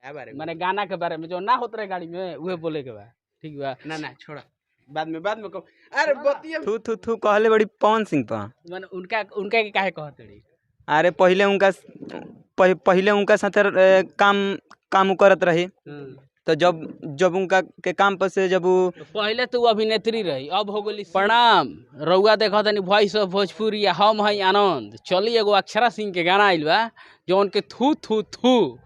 का बारे में? माने गाना के बारे में जो ना होत रहे गाड़ी में उहे बोले के बा। ठीक बा। ना ना छोड़ा, बाद में कहो। अरे बतिया थू थू थू कहले बड़ी पवन सिंह पर। माने उनका उनका के काहे कहत रही? अरे पहिले उनका पहिले उनका साथे काम काम करत रही, तो जब जब उनका के काम पर से जब उ पहले तो उ अभिनेत्री रही, अब हो गई। प्रणाम, रउआ देखत तनी वॉइस ऑफ भोजपुरी, हम हई आनंद। चली एगो अक्षरा सिंह के गाना आइल बा जौन के थू थू थू,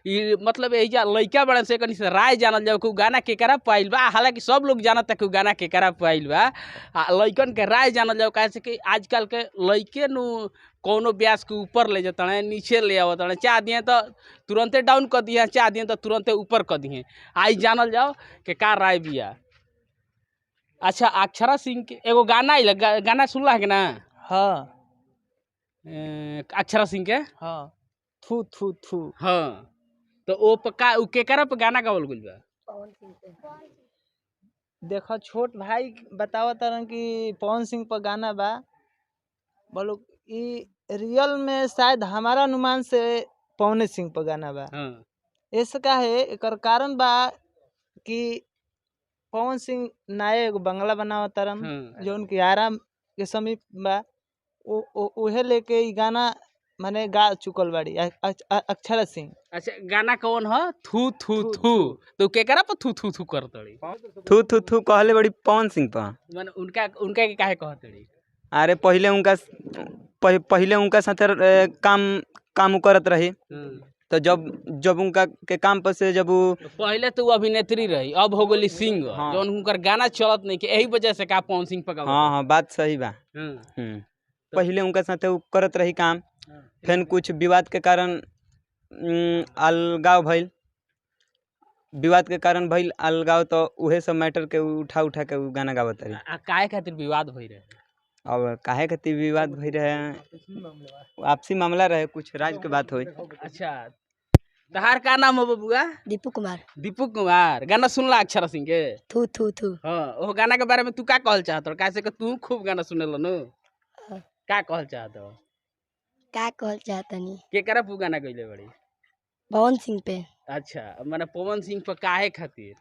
ई मतलब एहिजा लइका बड़न से कनी से राय जानल जाओ कि उ गाना केकरा पाइल बा। हालांकि सब लोग जानता कि उ गाना केकरा पाइल बा, आ लइकन के राय जानल जाओ, काहे से कि आजकल के लइके नु कौनो ब्यास के ऊपर ले जाता, नीचे ले आवत, चाह दिए तो तुरंते डाउन कर दिए, चाह दिए तो तुरंते ऊपर कर दिए। आई जानल जाओ कि का राय बिया। अच्छा, अक्षरा सिंह के एगो गाना आइल, गाना सुनला है कि ना? हाँ। अक्षरा सिंह के? हाँ, थू थू थू। हाँ, तो ओ पक्का उ केकरा पे गाना गावल गइल बा? देखो छोट भाई बतावा तरन कि पवन सिंह पर गाना बा। बोलो ई रियल में शायद हमारा अनुमान से पवन सिंह पर गाना बा। हाँ। ऐसे का है, एकर कारण बा कि पवन सिंह नया एगो बंगला बनावा तरन। हाँ। जो उनकी आराम के समीप बा, उहे लेके ई गाना माने गा चुकल बाड़ी अक्षरा सिंह। अच्छा, गाना कौन ह? थू थू थू, तो केकरा पर थू थू थू करत रही? थू थू थू कहले बड़ी पवन सिंह पर। माने उनका उनका के काहे कहत रही? अरे पहिले उनका पहिले उनका साथे काम काम करत रही, तो जब जब उनका के काम पर से जब उ पहले तो उ अभिनेत्री रही, अब हो गई सिंगर। हाँ। जौन उनकर गाना चलत नहीं के एही वजह से का पवन सिंह पर गावत? हाँ हाँ, बात सही बा। हाँ। पहिले उनका साथे उ करत रही काम, फिर कुछ विवाद के कारण अलगाव भइल, विवाद के कारण भइल अलगाव, तो उहे सब मैटर के उठा उठा के उ गाना गावत रही। आ काहे खातिर विवाद भई रहे? अब काहे खातिर विवाद भई रहे, आपसी मामला रहे, कुछ राज के बात होई। अच्छा, तहार का नाम हो बबुआ? दीपू कुमार। दीपू कुमार, गाना सुनला अक्षरा सिंह के? थू थू थू। हाँ, ओ गाना के बारे में तू का कहल चाहत हो? काहे से कि तू खूब गाना सुनेल नु। हाँ। का कहल चाहत हो? का कहल चाहतनी? केकरा पू गाना गइले बड़ी? पवन सिंह पे। अच्छा, माने पवन सिंह पर काहे खातिर?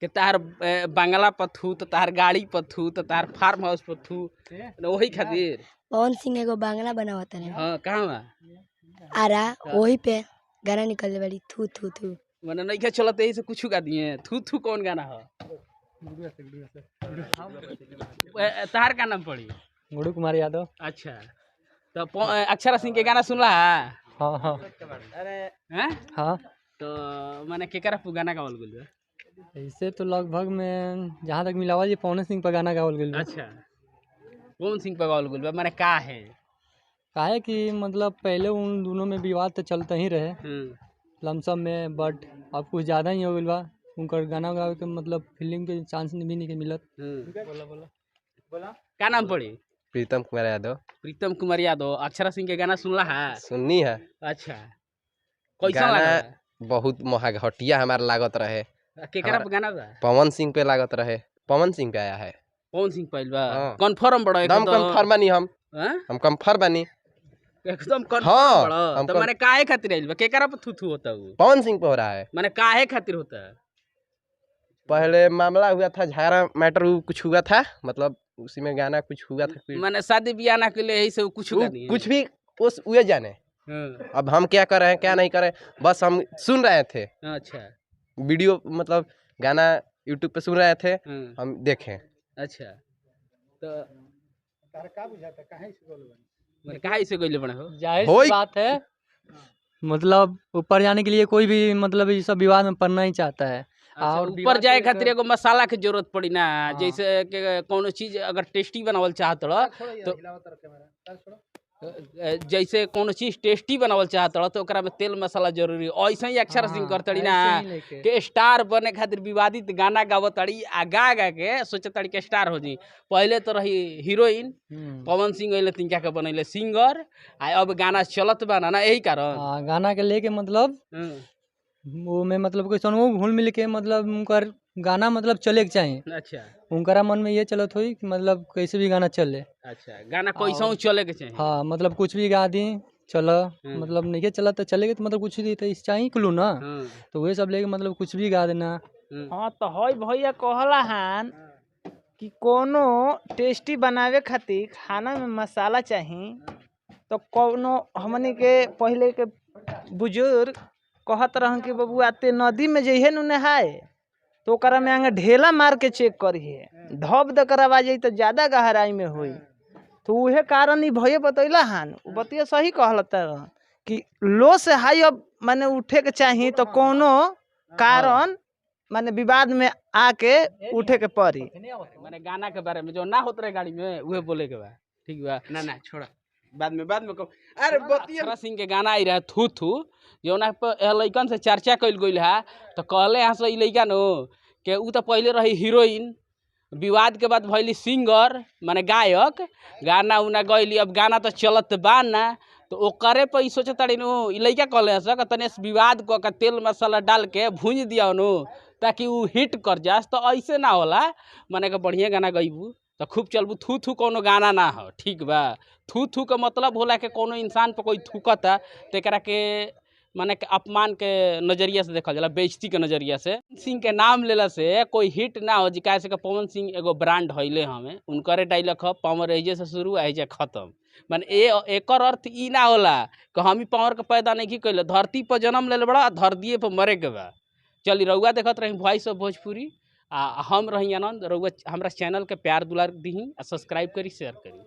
कि तार बंगला पर थू, तो तार गाड़ी पर थू, तो तार फार्म हाउस पर थू, वही खातिर? पवन सिंह एगो बंगला बनावत रहे। हाँ, कहाँ बा? आरा, वही पे गाना निकलले बड़ी थू थू थू। माने नइखे चलत एही से कुछ गा दिए। थू थू कौन गाना हो? तार का नाम पड़ी? गुरु कुमार यादव। अच्छा, तो अक्षरा सिंह के गाना सुनला है? हाँ हाँ। हैं? हाँ। तो माने केकरा पू गाना गावल गेल बा? ऐसे तो लगभग में जहाँ तक मिलावल जी पवन सिंह पर गाना गावल गेल बा। अच्छा, पवन सिंह पर गावल गेल बा, माने का है? काहे कि मतलब पहले उन दोनों में विवाद तो चलते ही रहे लमसम में, बट अब कुछ ज़्यादा ही हो गइल बा। उनकर गाना गावे के मतलब फिल्म के चांस भी नहीं मिलत। का नाम पड़ी? प्रीतम कुमार यादव। प्रीतम कुमार यादव, अक्षरा सिंह के गाना सुनला है? सुननी है। अच्छा, कैसा गाना लागल? बहुत महाघटिया हमार लागत रहे। केकरा पे गाना बा? पवन सिंह पे लागत रहे। पवन सिंह पे आया है। पवन सिंह पहिल बा। हाँ। कंफर्म बड़ा एकदम कंफर्म बानी हम। हाँ? हम कंफर्म बानी एकदम कंफर्म। हाँ, बड़ा। हम तो माने काहे खातिर आइल बा? केकरा पे थू थू होता वो? पवन सिंह पे हो रहा है। माने काहे खातिर होता है? पहले मामला हुआ था, झगड़ा मैटर कुछ हुआ था, मतलब उसी में गाना कुछ हुआ था। माने शादी ब्याह ना के लिए यही से कुछ वो कुछ भी उस उहे जाने। हाँ। अब हम क्या कर रहे हैं क्या नहीं कर रहे हैं, बस हम सुन रहे थे। अच्छा, वीडियो मतलब गाना यूट्यूब पे सुन रहे थे। हाँ। हम देखें। अच्छा, तो माने काहे से गइले बड़ा हो? जाहिर होई- सी बात है, मतलब ऊपर जाने के लिए कोई भी मतलब ये सब विवाद में पड़ना ही चाहता है। अच्छा, और ऊपर विवाद जाए के खातिर एगो मसाला के जरूरत पड़ी ना। हाँ। जैसे कि कोनो चीज अगर टेस्टी बनावल चाहत रह तो जैसे कोनो चीज टेस्टी बनावल चाहत रह तो ओकरा में तेल मसाला जरूरी। ऐसे ही अक्षरा सिंह हाँ, करतड़ी ना ऐसे ही लेके। कि स्टार बने खातिर विवादित गाना गावतड़ी, आ गा गा के सोचतड़ी के स्टार हो जी। पहले तो रही हीरोइन, पवन सिंह अइले तिनका के बनैले सिंगर, आ अब गाना चलत बा ना, यही कारण। हाँ, गाना के लेके मतलब वो में मतलब कोई वो घुल मिल के मतलब उनकर गाना मतलब चले के चाहिए। अच्छा, उनकरा मन में ये चलत हुई कि मतलब कैसे भी गाना चले। अच्छा, गाना कैसहू चले के चाहिए। हाँ, मतलब कुछ भी गा दी, चला, मतलब नहीं चला तो चलेगा तो मतलब कुछ भी तो चाहिए क्लू ना, तो वही सब लेके मतलब कुछ भी गा देना। हाँ तो हई भैया कहला हान कि कोनो टेस्टी बनावे खातिर खाना में मसाला चाही, तो कोनो हमनी के पहले के बुजुर्ग कहत रहन कि बबुआ ते नदी में जइहे नु नहाए तो ओकरा में आगे ढेला मार के चेक करिहे, धब दकर आवाज आई तो ज़्यादा गहराई में होई। तो उहे कारण ई भैया बतैला हान, उ बतिया सही कहलत रहन कि लो से हाई अब माने उठे के चाही तो कोनो कारण माने विवाद में आके उठे के पड़ी। माने गाना के बारे में जो ना होत रहे गाड़ी में उहे बोले के बा, ठीक बा। ना ना छोड़ा, बाद में कहो। अरे बतिया अक्षरा सिंह के गाना आई रहे थू थू, जौना पर एह लइकन से चर्चा कइल गइल है, तो कहले यहाँ से ई लइका नो के उ तो पहले रही हीरोइन, विवाद के बाद भइली सिंगर माने गायक, गाना उना गइली, अब गाना तो चलत बा ना, तो ओकरे पर ई सोचताड़ी नु ई लइका कहले हस कि तने विवाद क के तेल मसाला डाल के भूंज दिया नु ताकि उ हिट कर जास, तो ऐसे ना होला, माने के बढ़िया गाना गइबू तो खूब चलबू। थू थू कोनो गाना ना हो, ठीक बा। थू थू के मतलब होला कि कोनो इंसान पर कोई थूकता तो एकरा के माने के अपमान के नज़रिया से देखल जाला, बेइज्जती के नज़रिया से। सिंह के नाम लेला से कोई हिट ना हो जी, काहे से कि पवन सिंह एगो ब्रांड हइले हमें, उनकरे डायलॉग ह पावर एजे से शुरू एजे खत्म। माने ए एकर अर्थ ई ना होला कि हम ही पावर के पैदा नहीं कैले, धरती पर जन्म लेले बड़ा, धरतीये पर मरे के बा। चली रउआ देखत रही वॉइस ऑफ भोजपुरी, आ हम रही आनंद। रउआ हमरा चैनल के प्यार दुलार दीही आ सब्सक्राइब करी, शेयर करी।